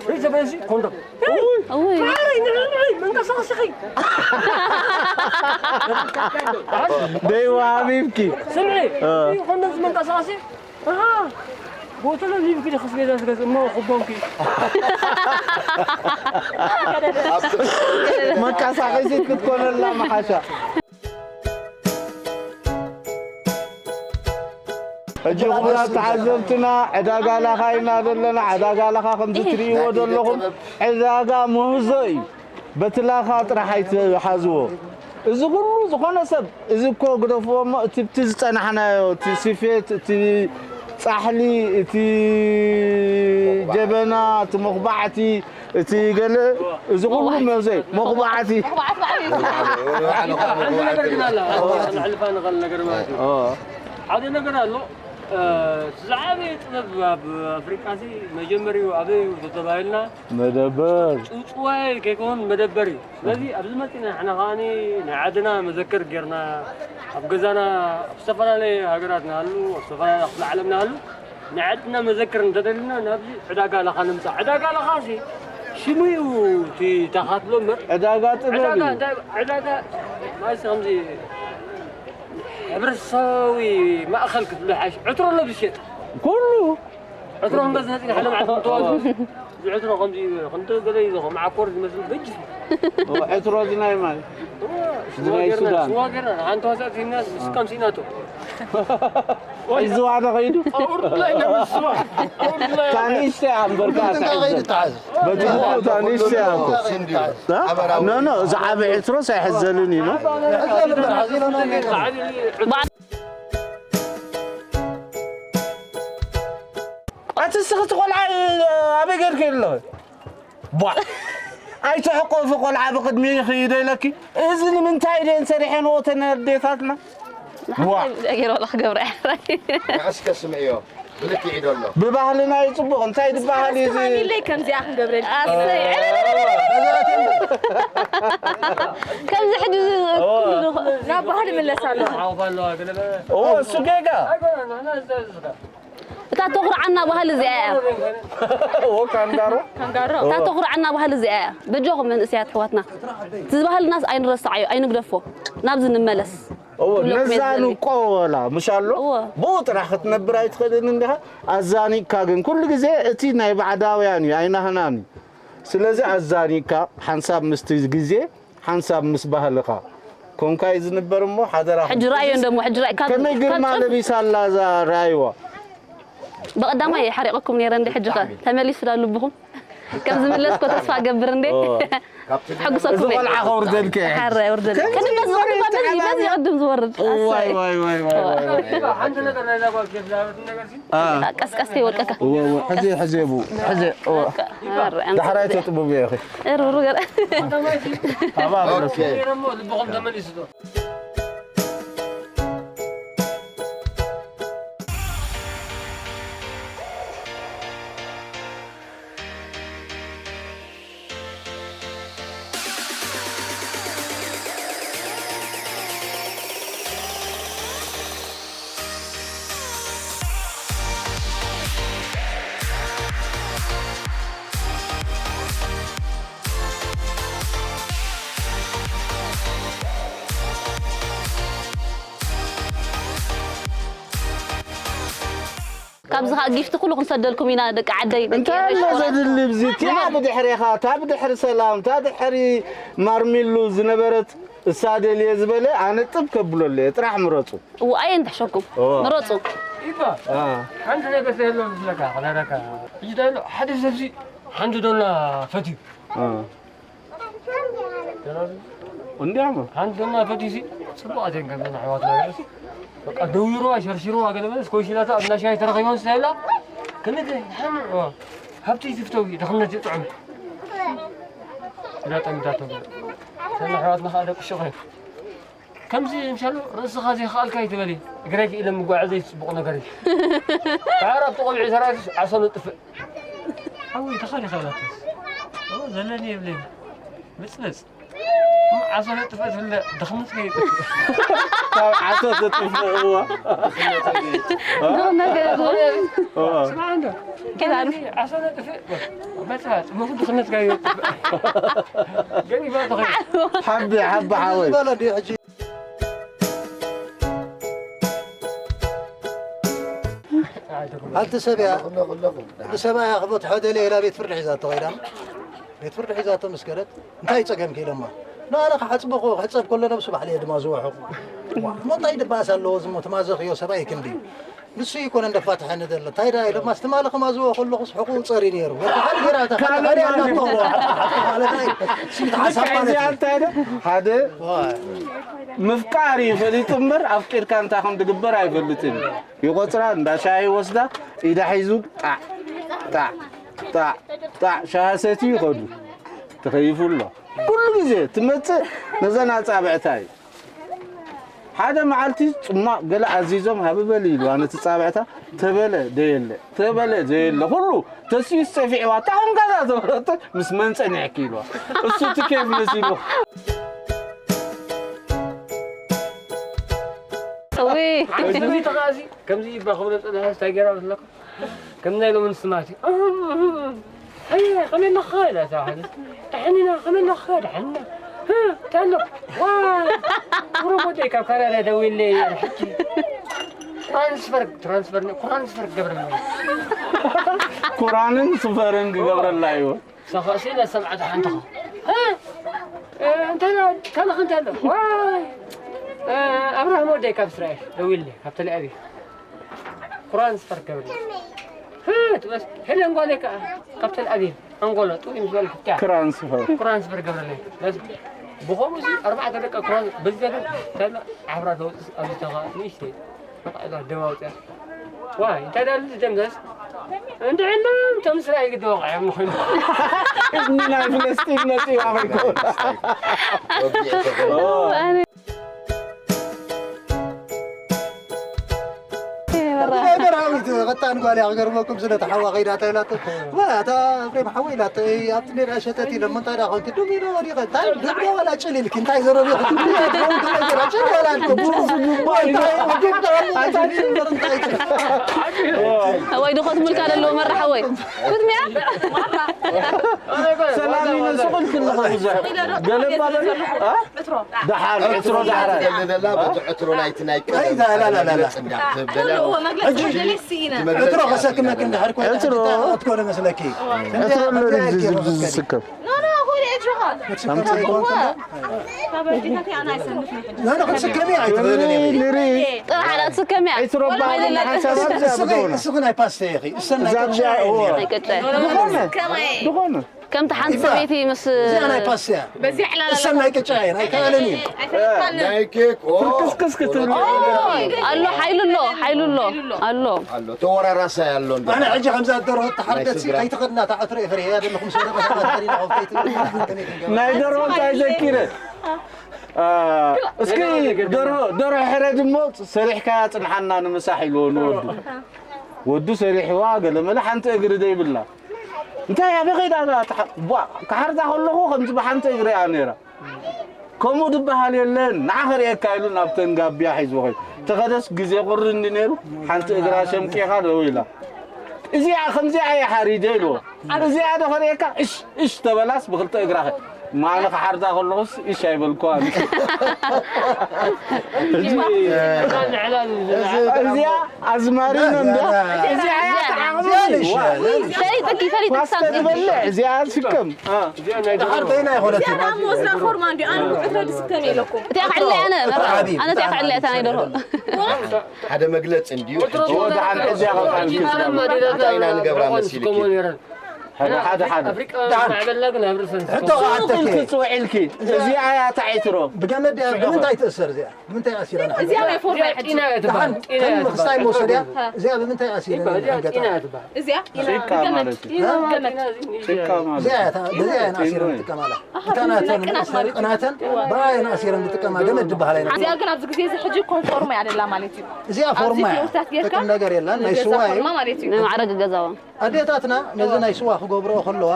ይይ፣ ዘበን ሲ፣ ኮንዶም። እውይ። ማዕረይ፣ ንዕይ፣ ንዕይ፣ መንቀሳቐሲ ኸይ። ደይ ወሃቢብኪ። ስምዒ፣ እ። ይይ፣ ኮንዶም መንቀሳቐሲ፣ ኣሃ፣ ቦተሎ ሊብኪ ዲኺ ኣስቤዛ ዝገዝእ እሞ ክቦንኪ። መንቀሳቐሲት ክትኮነላ መሓሻ። ሕጂ ክቡራት ተዓዘብትና፣ ዕዳጋ ላኻ ኢና ዘለና። ዕዳጋ ላኻ ከምዚ ትርእይዎ ዘለኹም ዕዳጋ ምህዞ እዩ። በቲ ላኻ ጥራሕ ኣይትሓዝዎ። እዚ ኩሉ ዝኾነ ሰብ፣ እዚ እኮ ግደፍዎ እሞ፣ እቲ ብቲ ዝጸናሕናዮ፣ እቲ ስፌት፣ እቲ ጻሕሊ፣ እቲ ጀበና፣ እቲ መኹባዕቲ፣ እቲ ገለ፣ እዚ ኩሉ መዘይ መኹባዕቲ። መኹባዕቲ ባዕሉ እዩ። መኹባዕቲ። ንሕልፋ ንኽእል ነገር ማለት እዩ። ኦ። ሓደ ነገር ኣሎ። እ፣ እቲ ዝዓበየ ጥበብ ኣብ ኣፍሪቃ ሲ መጀመሪኡ ኣበይ እዩ ተተባሂልና፣ መደበር። ጽውጽዋይ ከይከውን መደበር እዩ። ስለዚ ኣብዚ መጺና ንሕና ከኣኒ ናይ ዓድና መዘክር ጌርና ኣብ ገዛና ኣብ ዝተፈላለየ ሃገራት ንሃሉ፣ ኣብ ዝተፈላለየ ክፍለ ዓለም ንሃሉ ናይ ዓድና መዘክር እንተደሊና ናብዚ ዕዳጋ ለኻ ንምጻእ። ዕዳጋ ለኻሲ ሽሙ እዩ እቲ ታኻትሎ እምበር። ዕዳጋ ጥበብ ዕዳጋ እዩ። እንታይ ዕዳጋ ማለት ከምዚ ሕብረተሰባዊ ማእከል ክትብሎ ይሓይሽ። ዕትሮ ኣሎ ዝሸጥ። ኩሉ ዕትሮ ክንገዝእ መጺና ሓደ መዓልቲ ክንተዋወቕ። ብዕትሮ ከምዚ ይበለ፣ ክንዲ ገለ እዩ ዝኸውን፣ መዓኮር ዝመስል በጅ። ኦ፣ ዕትሮ እዚ ናይ ማይ? እዚ ናይ ሱዳን። ስዋ ገይርና፣ ሓንቲ ዋሳእ ሲና፣ ምስ ከም ሲናቶ። እዚ ዋና ኸይዱ? ኣውርድላይ ነብር ስዋ። ኣውርድላይ። ታኒሽተ ኣምበርካ እንታይ ኸይዱ ተዓዝ? በቲ እታ ንእሽተይ እያ እኮ። ኖ፣ ኖ፣ ዝዓበ ዕትሮስ ኣይሕዘልን እዩ፣ ኖ? ኣቲ እስኺ እቲ ቆልዓ ኣበይ ገይርክዮ ኣለኺ? ቧ! ኣይትሕቆፊ ቆልዓ ብቕድሚ ይኽይዶ ኢለኪ። እዚ ንምንታይ ደን ሰሪሐንኦ እተን ኣዴታትና? ዋ! ገይረ ወላ ክገብረ እየ። ንዕስከ ስምዕዮ፣ ብልክዕ እዩ ዘሎ። ብባህልና እዩ ጽቡቕ። እንታይ ዝበሃል እዩ እዚ? እስኻ ኢለይ ከምዚኣ ክንገብረልኪ። ኣሰይ! ከምዚ ሕጂ ኩሉ ንኽ-፣ ናብ ባህሊ ምለስ ኣሎ። እዎ፣ እሱ ጌጋ። እታ ተኹርዓና ባህሊ እዚኣ እያ። እዎ፣ ካንጋሮ። ካንጋሮ። እታ ተኹርዓና ባህሊ እዚኣ እያ። በጃኹም መንእሰያት ኣሕዋትና። እቲ ባህልናስ ኣይንረስዓዮ፣ ኣይንግደፎ። ናብዚ ንመለስ። እዎ፣ ኩሎም ነዛ የዘኒ። ንቆ ወላ፣ ምሽ ኣሎ? እዎ። ብኡ ጥራሕ ክትነብር ኣይትኽእልን እንዲኻ። ኣዛኒካ ግን ኩሉ ግዜ እቲ ናይ ባዕዳውያን እዩ፣ ኣይናህናን እዩ። ስለዚ ኣዛኒካ ሓንሳብ ምስቲ ግዜ፣ ሓንሳብ ምስ ባህልኻ ኮንካ እዩ ዝንበር እሞ ሓደራኹም። ሕጂ ርኣዮ እንደሞ፣ ሕጂ ርኣዮ። ካብ፣ ከመይ ካብ ግርማ ጨፍ- ለቢሳ ኣላ እዛ ርኣይዋ። ብቐዳማይ ሓሪቐኩም ነይረ እንደ ሕጂ ኸ ተመሊሱ ዳ ልብኹም? ከም ዝምለስኮ ተስፋ እገብር እንዴ? ኦ። ሕጉሰኩም እዚ እየ። ቆልዓ ከውርደልኪ እየ። ሓረ ውርደል። ከምዚ ቅድም ዝወርድ፣ በዚ ቅድም ዝወርድ። ዋይ፣ ኣሰይ። ዋይ፣ ዋይ፣ ዋይ፣ ዋይ፣ ዋይ። ሓንቲ ነገር ናይ ዛጓ ኬፍ ዛበት ነገር ሲ? አ። ቀስቀስ ተይወድቀካ። እወ፣ እወ፣ ሕዚ፣ ሕዚ፣ እቡ፣ ሕዚ፣ እወ። በቃ፣ ኣረ፣ ኣንተ ዳሕራይ ተጥብብዮ ኢኺ። እሩ፣ እሩ፣ ገረ። ኣባ ብለሲ። ኦኬ። ልብኹም ተመሊሱ ዶ? ካብዚ ኸኣ ጊፍቲ ኩሉ ክንሰደልኩም ኢና፣ ደቂ ዓደይ፣ ደቂ እንታይ ኣሎ ኤረይ። ዘድሊ ኣብዚ? እቲኣ ብድሕሬኻ፣ እታ ብድሕሪ ሰላም፣ እታ ድሕሪ ማርሚሉ ዝነበረት እሳ ደልየ ዝበለ ኣነ ጥብ ከብሎ ኣለየ። ጥራሕ ምረጹ። እዎ፣ ኣየን ትሕሸኩም? እዎ። ምረጹ። ኢባ፣ አ። ሓንቲ ነገር ተየሎ ዝብለካ፣ ክነግረካ። ሕጂ እንታይ ኣሎ? ሓደ ሰብሲ ሓንቲ ዶና ፈትዩ። አ። እንዲያማ። ሓንቲ ዶና ፈትዩሲ፣ ጽቡቓት እየን ከምዘን ኣሕዋትና ገለስ። በቃ፣ ደዊሩዋ፣ ሸርሺሩዋ፣ ገለ መለስ፣ ኮይሽላታ፣ ኣብ ናሻይ ተረኺቦን ስለ ኢላ፣ ክልተ ሓምዕዋ፣ ሃብቲ ትፍተው፣ ድኽነት ይጥዕም። ኢላ ጠሚታቶ። እተን ኣሕዋትና ኸኣ ደቂ ሹቕ እየን። ከምዚ ምሻሉ ርእስኻ ዘይኸኣልካ ኣይትበሊ። እግረይ ክኢለ ምጓዓዝ ዘይጽቡቕ ነገር እዩ። ብሓር ኣብቲ ቆቢዕ ሰራዊትስ ዓሶ ነጥፍእ። ሓወይ ተኻሊ ኸላትስ። ኦ፣ ዘለኒ የብለይን። ምጽምጽ። ዓሶ ነጥፍእ ትብለ ድኽነት ከይጥፍእ። ካብ ዓሶ ተጥፍእ፣ እዋ። ድኽነት ከይጥፍእ። እዋ። ስማዕ እንዶ። ኬዳን። ዓሶ ነጥፍእ። በጽባጽ። ምኹ ድኽነት ከይጥፍእ። ገሪባ ተኸይዱ። ሓቢ፣ ሓቢ ሓወይ። ሓንቲ ሰብ እያ፣ ንሰብኣያ ክበትሖ ደልየ ኢላ ቤት ፍርዲ ሒዛቶ ከይዳ። ቤት ፍርዲ ሒዛቶ ምስ ከደት፣ "እንታይ ጸገምኪ?" ኢሎማ። "ንኣነ ክሓጽቦ፣ ክሕጸብ ከሎ ነብሱ ባዕለየ ድማ ዝወሕቑ። እሞ እንታይ ድባእስ ኣለዎ? ዝሞ ትማዘኽዮ ሰብኣይ ክንዲ ንሱ ይኮነ እንደፋትሐኒ ዘሎ። እንታይ ደኣ?" ኢሎማ፣ "ትማሊ ክማዝዎ ከለኹስ ሕቑኡ ጸሪ ነይሩ። ወዲ ሓንቲ ገይራ እታ ካልእ ካልእ ገይራ ማለት እናተወ ማለት ኣይ፣ ስንት ሓሳብ ማለት እዩ። እንታይ ደ? ሓደ ዋይ። ምፍቃር ይፈልጥ እምበር ኣፍቂርካ እንታይ ከም ትግበር ኣይፈልጥን። ይቆጽራ፣ እንዳ ሻሂ ወስዳ፣ ኢዳ ሒዙ፣ ጣዕ፣ ጣዕ፣ ጣዕ፣ ጣዕ፣ ሻሂ ሰትዩ ይኸዱ። ተኸይፉ ኣሎ። ኩሉ ግዜ ትመጽእ ነዘን ኣጻብዕታ እዩ። ሓደ መዓልቲ ጽሟቕ ገለ ኣዚዞም ሃቢ በሊ ኢልዋ ነቲ ጻብዕታ፣ ተበለ ደየለ፣ ተበለ ደየለ፣ ኩሉ ተስዩስ ጸፊዕዋ፣ ታኹም ገዛ ተበለተ፣ ምስ መን ጸኒሕኪ ኢልዋ። እሱ እቲ ኬፍ መሲሉ። እውይ። ከምዚ ተኻእዚ፣ ከምዚ ይባ ክብሎ ጸኒሐ፣ እንታይ ገይራ ኣለካ? ከም ናይ ሎሚ ንስማቲ። ኣየ፣ ከመይ ኣለኻ? ኢላ እታ ሓንቲ። ደሓን ኢና፣ ከመይ ኣለኻ? ደሓን ኢና። ህ፣ እንታይ ኣሎ? ዋይ፣ ቁሩብ ወደይ ካብ ካናዳ ደዊለይ፣ ሕጂ። ትራንስፈር፣ ትራንስፈር፣ ትራንስፈር ክገብረኒ። ኩራንን ስፈርን ክገብረላ እዩ። ሰኸሲ ለሰምዓት ሓንተኹ እንታይ ካልኽ እንታይ ኣሎ ዋይ ኣብርሃም ወደይ ካብ እስራኤል ደዊልኒ ካብ ተልኣቪቭ ቁርኣን ስፈር ገብርኒ ትበስ ሄለን ጓለይ ከዓ ካብ ተልኣቪቭ ኣንጎሎ ጥዑይ ምስ በለ ሕትያ ክራንስፈር ቁርኣን ስፈር ገብረለይ በስ ብኸምኡ ሲ ኣርባዕተ ደቂ ቁርኣን በዚ ዘገብ እንታይ ዓፍራ ተወፅእ ኣብዚ ተኻ ንእሽተይ ደም ኣውፅያ ዋይ እንታይ ዳሉ ደምዘስ እንድዕና እቶም እስራኤል ግዲ ወቕዖም ንኾይኑ እኒ ናይ ፍለስጢን መፂኡ ኣበይኮ መራዊት ቀጣን ጓል እያ ክገርመኩም ስለ ተሓዋ ከይዳ ተላቶ እታ ፍሬም ሓወ ኢላ ኣብቲ ሜዳ ሸተት ኢለ ምንታይ ዳ ኮንክ ዱም ኢለ ወዲቐ እንታይ ድሕዶ ወላ ጭል ኢልኪ እንታይ ዘረቢኹ ጭል ወላ ኣልኩም ወይ ድኾት ምልካ ዘለዎ መራሕ ወይ ክትሚያ ሰላም ይነስቑል ክለኹ ብዙሕ ገለባ በለ ደሓር ዕትሮ ደሓር ዘላ በቲ ዕትሮ ናይቲ ናይ ቀደም ዕትሮ ከሰክመክ እንድሕር ኮይነ ዕትሮ ክትኮነ መስለኪ ዕትሮ ለዚ ዝስከም ክትስከሚ ኣይትኽእልን ኢኺ ንርኢ ጥራሕ ትስከሚ እያ ዕትሮ በሃሊ ሓንሳብ ኣብዚኣ ብትኾነ እስኺ ናይ ፓስተ ኢኺ እሰናይ ቅጫ ድኾነ ከምቲ ሓንቲ ሰበይቲ ምስ እዚኣ ናይ ፓስተ እያ እሰናይ ቅጫ እየን ኣይከኣልን እዩ ናይ ኬክ ፍርክስክስ ክትብል ኣሎ ሓይሉ ኣሎ ሓይሉ ኣሎ ኣሎ ኣሎ ተወራራሳ ያሎ እንዶ ኣነ ሕጂ ከምዛ ደርሆ ተሓርደሲ ከይትኸድና ተዓትሮ ይፈሪ እያ ደለኹም ሰደቀ ተኸድና ኮፍተይ ትብል ናይ ደርሆ እንታይ ዘኪረ እስኪ ደርሆ ደርሆ ሕረድ እሞ ሰሪሕካያ ፅንሓና ንምሳሕ ኢልዎ ንወዱ ወዱ ሰሪሕዋ ገለመለ ሓንቲ እግሪ ደይብላ እንታይ ኣበይ ከይዳ እዛ ተሓ- ቧ- ክሓርዳ ከለኹ ከምዚ ብሓንቲ እግሪ እያ ነይራ ከምኡ ዝበሃል የለን ንዓ ከርእየካ ኢሉ ናብተን ጋብያ ሒዝዎ ኸይዱ ተኸደስ ግዜ ቁሪ እንዲ ነይሩ ሓንቲ እግራ ሸምቂኻ ደው ኢላ እዚኣ ከምዚኣ እየ ሓሪደ ኢልዎ እዚኣ ዶ ከርእየካ እሽ እሽ ተበላስ ብክልተ እግራ ኸ ማነ ክሓርዳ ከለኹስ እሽ ኣይበልኩዋን እዚኣ ኣዝማሪኖ እንዳ እዚኣ እያ ተዓቕሚ ፈሊጥኪ ፈሊጥኪ ኳስ ክሳብ ተትበልዕ እዚኣ ትስከም ድሓር በይና ይኾነት እዚኣ ደኣ መወስዳ ፎርማ እንዲ ኣነ ብዕትረ ድስከም ኢለኩም እቲኣ ክዕለ ኣነ መራ ኣነ እቲኣ ክዕለ እታ ናይ ደርሆ ሓደ መግለፂ እንድዩ ወደ ሓንቲ እዚኣ ኸልካልኪ እንታይ ኢና ንገብራ መሲልኪ ሓደ ሓደ ሓደ ኣፍሪቃ ማዕበልና ግን ኣብ ርእሰን ሕቶ ከዓተኪ ክትፅውዒ ኢልኪ እዚኣ እያ ታዒትሮ ብገመድ እያ ብምንታይ ትእሰር እዚኣ ብምንታይ ኣሲረን እዚኣ ናይ ፎርማ ሕጂ ጢና እያ ትበሃል ጢና እያ ትበሃል ክስታይ መውሰድያ እዚኣ ብምንታይ ኣሲረን እዚኣ ጢና እያ ትበሃል እዚኣ ጢና ጭካ ማለት እዩ ገመድ ጭካ ማለት እዚኣ እያ እታ- በዚኣ እየን ኣሲረን ዝጥቀማላ እታ ናተን ቅናተን ብኣ እየን ኣሲረን ዝጥቀማ ገመድ ዝበሃል ኣይነ እዚኣ ግን ኣብዚ ግዜ እዚ ሕጂ ኮንፎርም እያ ደላ ማለት እዩ እዚኣ ፎርማ እያ ፍሎታት ጌርካ ጥቅም ነገር የላን ናይ ስዋ እዩ ማለት እዩ ንማዕረግ ገዛዋ ኣዴታትና ነዚ ናይ ስዋ ክገብረኦ ከለዋ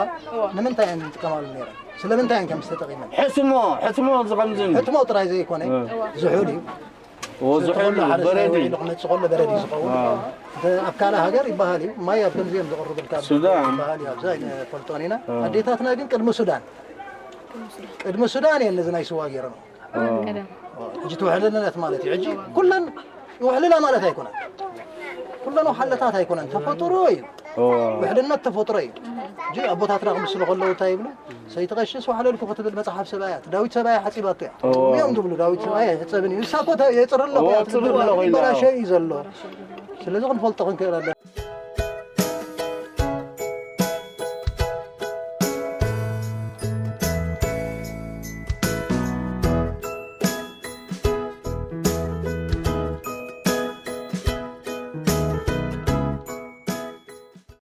ንምንታይ እየን ዝጥቀማሉ ነይረን ስለምንታይ እየን ከም ዝተጠቂመን ሕስሞ ሕስሞ ዝኸምዝን ሕትሞ ጥራይ ዘይኮነ ዝሑል እዩ ዝሑል በረድ እዩ ክመፅእ ከሎ በረድ እዩ ዝኸውን ኣብ ካልእ ሃገር ይበሃል እዩ ማይ ኣብ ከምዚ እዮም ዘቕርብልካ ሱዳን። ይበሃል እዩ ኣብዚ ኣይንፈልጦን ኢና ኣዴታትና ግን ቅድሚ ሱዳን ቅድሚ ሱዳን እየን ነዚ ናይ ስዋ ገይረን ሕጂ ተውሕልልነት ማለት እዩ ሕጂ ኩለን ይውሕልላ ማለት ኣይኮነን ኩለን ውሓለታት ኣይኮነን ተፈጥሮ እዩ ውሕልነት ተፈጥሮ እዩ ሕጂ ኣቦታትና ክምስሉ ከለዉ እንታይ ይብሉ ሰይቲ ቀሽስ ዋሕለልኩ ክትብል መፅሓፍ ሰብኣያ ዳዊት ሰብኣያ ሓፂባቶ እያ እዮም ዝብሉ ዳዊት ሰብኣያ ኣይሕፀብን እዩ ንሳ ኮ የፅሪ ኣለኹ እያ ትብል በላሸ እዩ ዘሎ ስለዚ ክንፈልጦ ክንክእል ኣለና